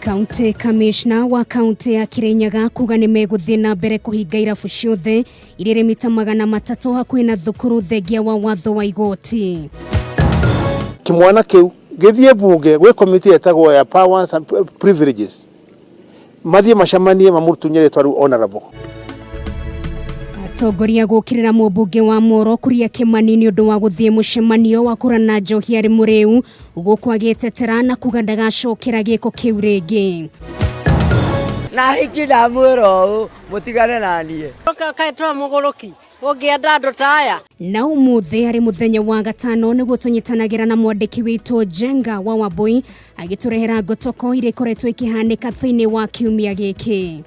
County Commissioner wa kaunti ya Kirinyaga kuga nĩ megũthiĩ na mbere kũhinga irabu ciothe iria irĩ mita 300 hakuhĩ na thukuru thengia wa watho wa igoti. Kĩmwana kĩu gĩthiĩ bunge gwĩ komiti ĩtagwo ya powers and privileges, mathiĩ macemanie mamũtunye rĩtwa rĩu honorable. Atongoria gũkĩrĩra mũmbunge wa Moro Kuria Kimani nĩ ũndũ wa gũthiĩ mũcemanio wa kũrana njohi arĩ mũrĩu, gũkũ agĩtetera na kuga ndagacokera gĩko kĩu rĩngĩ. Na hiki ndamwĩra ũũ, mũtigane na niĩ. Kaĩ mũgũrũki ũngĩenda andũ ta aya. Na ũmũthĩ arĩ mũthenya wa gatano nĩguo tũnyitanagĩra na mwandĩki witũ Njenga wa Wambui agĩtũrehera ngotoko iria ikoretwo ikĩhanĩka thĩinĩ wa kiumia gĩkĩ.